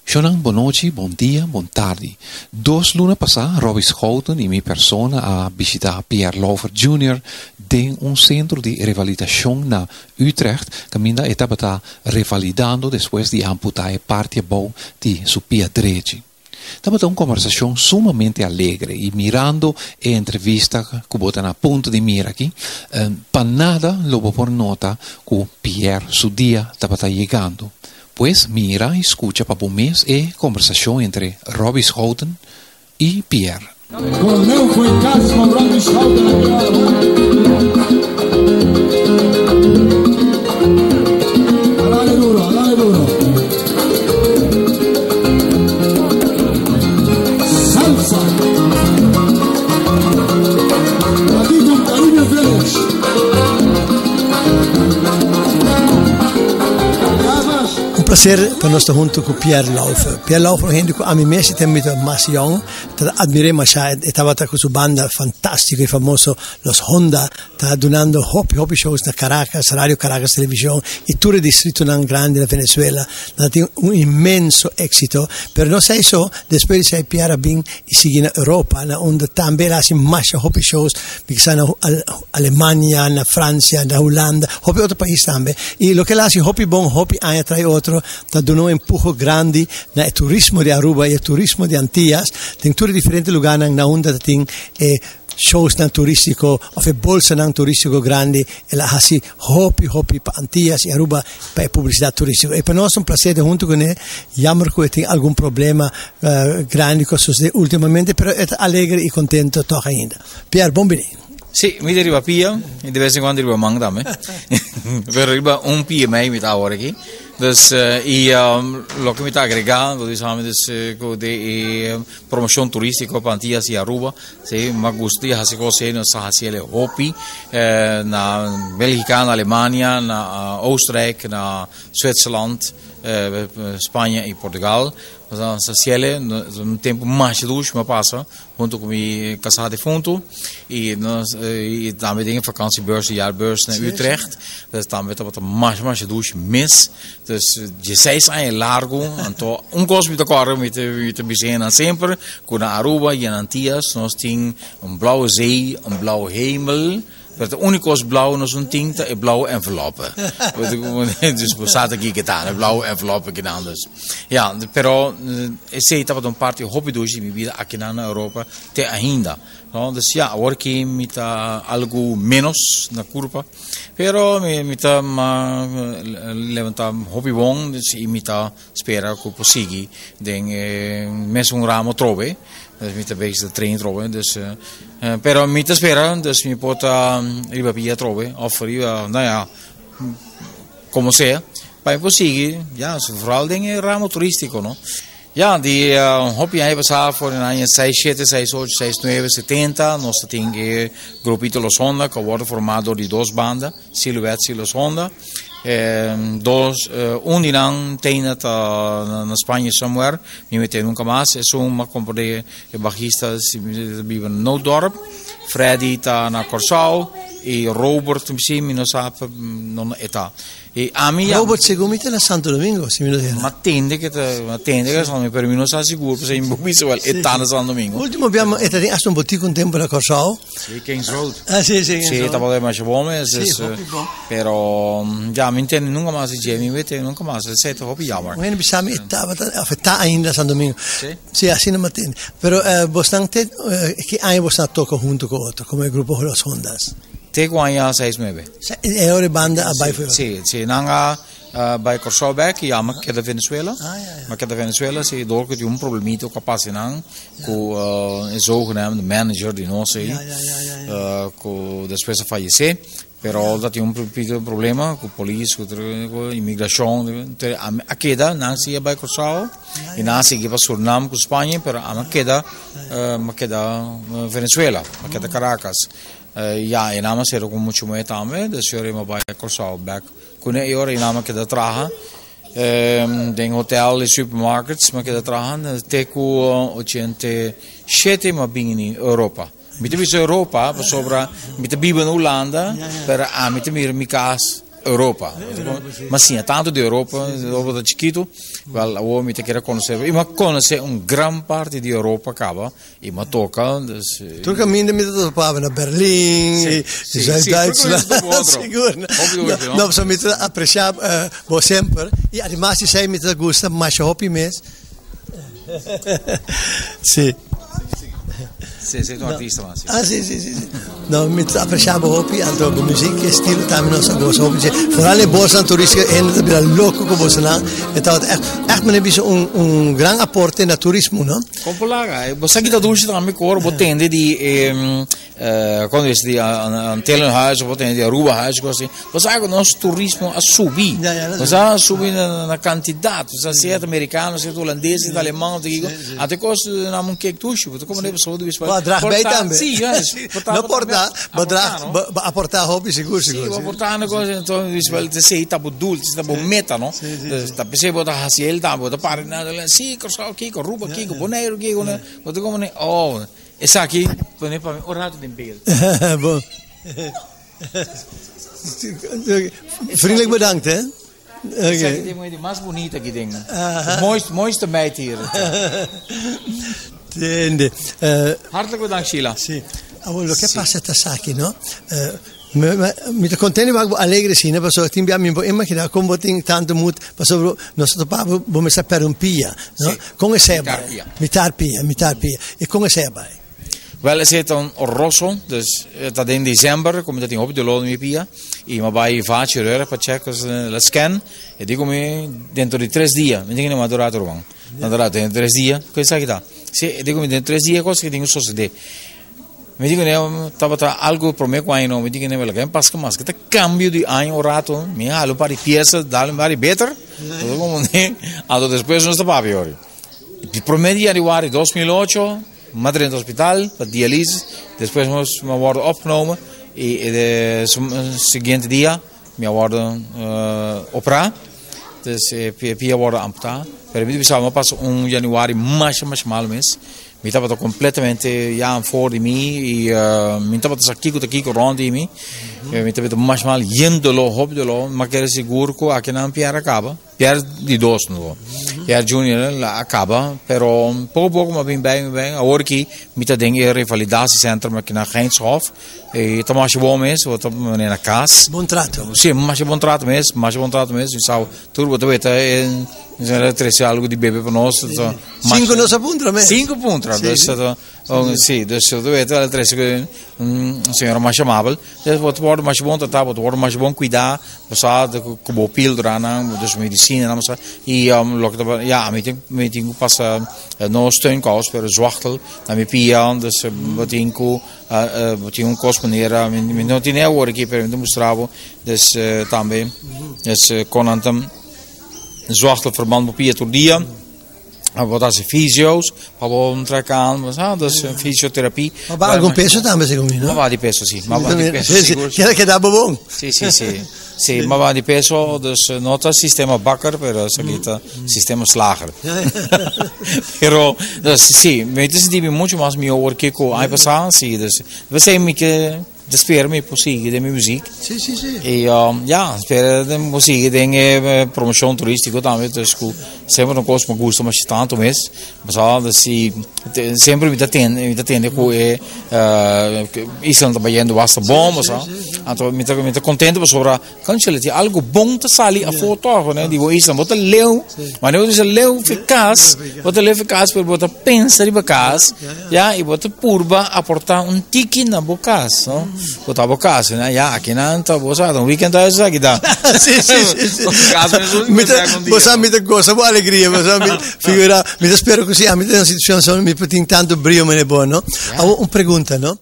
Shonnan, bon nochi, bon dia, bon tardi. Dos luna pasá Robby Schouten i mi persona a bishitá Pierre Lauffer Junior den un sentro di revalidashon na Utrecht kaminda e tabata revalidando despues di a amputá e parti abou di su pia drechi. Tabata un kombersashon sumamente alegre i mirando e entrevista ku bo ta na punto di mira aki, pa nada lo bo por nota ku Pierre su dia tabata yegando. Pues mira i skucha pa bo mes e kombersashon entre Robby Schouten i Pierre. Coronel foi cas con Robby Schouten aki ora. A dale duro, a dale duro. Salsa. Aquí con Caribe Village. Un placer pa nos ta hunto cu Pierre Lauffer. Pierre Lauffer un hende cu ami mes ta mita mas yong, ta admir'é masha. E tabata cu su banda fantastico y famoso Los Honda, ta dunando hopi hopi shows na Caracas, Radio Caracas Television y tur e distritonan grandi na Venezuela. Nan tin un inmenso exito. Pero no esei so, despues di esei Pierre a bin y sigui na Europa, na unda tambe el a haci masha hopi shows, mi kisa na Alemania, na Francia, na Hulanda, hopi otro pais tambe. Y loke el a haci hopi bon, hopi aña tras otro, ta duna un empuho grandi na e turismo di Aruba y e turismo di Antillas den tur e diferente lugarnan na unda ta tin e showsnan turistico of e bolsanan turistico grandi. El a haci hopi, hopi pa Antillas y Aruba pa e publicidad turistico. Y pa nos ta un placer di hunto cune. Jammer cu e tin algun problema grandi cu a sucede ultimamente, pero e ta alegre y contento toch ainda. Pierre, bon bini. Sí, mi ta riba pia y de vez en cuando riba man tambe. Pero riba un pia mei mi ta awor aki. Dus y loke mi ta agrega, lo di sabi dus cu di e promocion turistico pa Antillas y Aruba, si, mi a gusta di haci cos ey, nos a haci el hopi na Belgica, na Alemania, na Oostenrijk, na Zwitserland, Spanje y Portugal. Nos a haci el un tempo masha dushi mi a pasa. Hunto cu mi casá defunto y nos y tambe den e vakantiebeurs, de jaarbeurs na Utrecht. Dus tambe tabata masha masha dushi mes. Dus dieseis aña largo, anto un cos mi ta corda mi ta mi ta bisa hendenan semper cu na Aruba y na Antillas nos tin un blauwe zee, un blauwe hemel. Pero ta único cos blauw nos un tin ta e blauwe enveloppe. Dus bo sa ta kiko ta, e blauwe enveloppe kinan dus. Ja, pero esei tabata un parti hopi dushi di mi bida akinan na Europa te ainda. No, dus ja, awor ki mi ta algu menos na kurpa, pero mi mi ta ma levanta hopi bon, dus i mi ta spera ku por sigui den e mesun ramo atrobe. Dus mi ta bezig ta train atrobe, dus pero mi ta spera dus mi por ta riba pia atrobe of riba no ya como sea pa mi por sigui ya vooral den e ramo turistico no. Ya di hopi aña pasa for den aña seis shete, seis ocho, seis nuebe, setenta nos ta tin e grupito Los Honda ku a wòrdu formá dor di dos banda. Silhouettes y Los Honda. Dos, un di nan teina ta na Spanje somewhere, mi mete nunca mas. Esun m'a comprende e bajista si ta biba na Nootdorp. Freddy ta na Kòrsou y Robert si mi no sa no e ta. Y ami ya. Robert segun mi ta na Santo Domingo si mi no ta. M'a tende ke ta, m'a tende ke ta Santo Domingo pero mi no sa sigur pasobra mi bo bisa wel e ta na Santo Domingo. Ultimo bia e ta tin hasta un botica un tempo na Kòrsou. Sí, Kings Road. Ah, sí, sí, Kings Sí, Road. tabata masha bon mes. Sí, dus, hopi bon. Pero, ja, mi ntende nunca mas di dje, mi wete nunca mas. Esei ta hopi jammer. Un hende bisa mi e tabata, of e ta ainda Santo Domingo. Sí. Sí, asina mi a tende. Pero bosnan te, ki aña bosnan a toca hunto cu otro, como e grupo Los Hondas? Te cu aña seis nuebe. E ora e banda a bai for. Sí, sí, nan a bai Kòrsou bèk i a keda Venezuela. A keda Venezuela, sí, dor ku tin un problemito ku a pasa einan ku e zogenaamde manager di nos ei, ku despues a fayesé. Pero ta tin un pito problema ku polis, ku imigrashon. Ami a keda, nan si a bai Kòrsou i nan a sigui pa Surinam ku Spaña, pero ami a keda, mi a keda Venezuela, mi a keda Caracas. Ya, e nan a sera ku muchu muhé tambe, dus yo a bai Kòrsou bèk. Ku e ora ei mi a keda traha den hotel i supermarkets, mi a keda traha te ku ochenta i shete mi a bini Europa. Mi ta bisa Europa pasobra mi ta biba na Hulanda, pero ami ta mira mi kas. Europa. Ma siña tanto di Europa, Europa ta chikitu, wel awor mi ta kere conoce, y mi a conoce un gran parti di Europa caba, y mi a toca, dus. Tur caminda mi ta topa na Berlin, Sí, sí, Zuid-Duitsland, sí, tur caminda mi ta topa otro. sigur. Hopi dushi, no? No, pasobra mi ta aprecia bo semper, y ademas di esey mi ta gusta masha hopi mes. Sí. Sí, sí, un artista mas. Ah, sí, sí, sí, sí. No, mi ta apreciá bo hopi, anto bo muziek e estilo tambe nos a goza hopi. Vooral e bosnan turístico, hende ta bira loco cu bosnan. E tabata echt, echt mene bisa un, un gran aporte na turismo, no? Con por laga, bo sa kita dushi tambe cu ora bo tende di e Cuando es di Antillenhuis of di Arubahuis cos así, bo sa cu nos turismo a subi. Bo sa a subi na cantidad. Bo sa sea americano, sea holandes, sea aleman, of kico. Anto e cos nan mun kek dushi. Bo ta como pasobra di Bo a drag bij tambe. Si, juist. No por ta, bo drag, bo aporta hopi sigur, sigur. Si, bo aporta na cos, enton esey ta bo doel, esey ta bo meta, no? Ta pesey bo ta haci el tambe, bo ta para na, si, Curaçao kico, Aruba kico, Boneiru kico, bo ta como, oh. Esaki pone pa mi un rato den beeld. Bon. Vriendelijk bedankt, hè. Okay. Esaki ta e di mas bunita aki den. De mooiste, mooiste meid hier. Tende. Hartelijk bedankt, Sheila. Si. Awor, loke pasa ta esaki, no? Mi ta contento wak bo alegre asina pasobra tin bia mi por imagina con bo tin tanto moed pasobra nos ta topa bo bo mester perde un pia no con esei a bai mitar pia mitar pia y con esei a bai. Wel esei ta un roso dus ta den december cu mi ta tin hopi dolor den mi pia y mi a bai vachi reurig pa check la scan e di cu mi dentro di tres dia mi tin cu dura ruman dentro di tres dia cu esaki ta si e di cu mi dentro di tres dia cos aki tin cu sosode. Mi di kuné tabata algu promé ku aña no, mi di kuné wèl ken paska mas, ta kambio di aña un rato, mi a hala un par di piesa, dal un par di beter, anto despues nos ta papia ori. Di promé di januari 2008, mi a drenta hospital pa dialisis, despues mi a wòrdu opgenomen i e siguiente dia mi a wòrdu operá, dus e pia a wòrdu amputá, pero mi ta bisa mi a pasa un januari masha masha malu mes. Mi tabata completamente ya for di mi y mi tabata sa kico ta kico rond di mi. Mi tabata mas mal yen dolor, hopi dolor. Ma kere sigur cu akinan Pierre a caba. Pierre di dos no. Pierre Junior la a caba, pero poco poco mi a bin bij, mi bij. Awor aki mi ta den e revalidatiecentrum aki na Gijnshof. E ta masha bon mes, bo ta manera na cas. Bon trato. Si, masha bon trato mes, masha bon trato mes. Mi sa tur bo ta weta e trece algo di bebe pa nos. Cinco nos a puntra mes. Cinco puntra. Dus, si, dus bo ta weta el trece un señora masha amabel. Dus bo ta worde masha bon tratá, bo ta worde masha bon cuidá. Bo sa cu bo pildora-nan, dus medicina-nan, bo sa. Y loke ta, ya, ami tin, mi tin cu pasa no steunkous, pero zwachtel na mi pia. Dus bo tin cu Bo tin un kos manera, mi no tin e awor aki, pero mi ta mustra bo. Dus tambe, dus kon nan ta zwachtelverband bo pia tur dia. Bo ta hasi fysio's pa bo trek aan, bo sa, dus fysioterapie. Ma ba algun peso tambe segun mi, no? Ma ba di peso, si. Ma ba di peso, sigur. Keda keda bo bon. Si, si, si. Si, ma ba di peso, dus no ta sistema bakker, pero esaki ta sistema slager. Pero, dus si, mi ta sinti mi mucho mas mihor awor ke ku aña pasá, si, dus p'esei mi ke ta spera mi por sigui den mi muziek. Si, si, si. I ya, spera mi por sigui den e promoshon turístiko tambe, dus ku semper un kos mi gusta masha tantu mes. Pasá si semper mi ta tende, mi ta tende ku e isla ta bayendo basta bon, pasá. Anto mi ta mi ta kontento pasobra kònchale tin algu bon ta sali afó tòg ne di bo isla. Bo ta leu, manera bo ta bisa leu fi kas, bo ta leu fi kas pero bo ta pensa riba kas, ya, i bo ta purba aportá un tiki na bo kas, no. Bo ta bo kas, ya, akinan ta bo sa, ta un weekend ta esaki ta. Si, si, si, si. Kas mes Mi ta, bo sa mi ta gosa bo alegria, bo sa mi figura, mi ta spera ku si ami ta den un situashon asina mi por tin tantu brio manera bo, no. Awor un pregunta, no.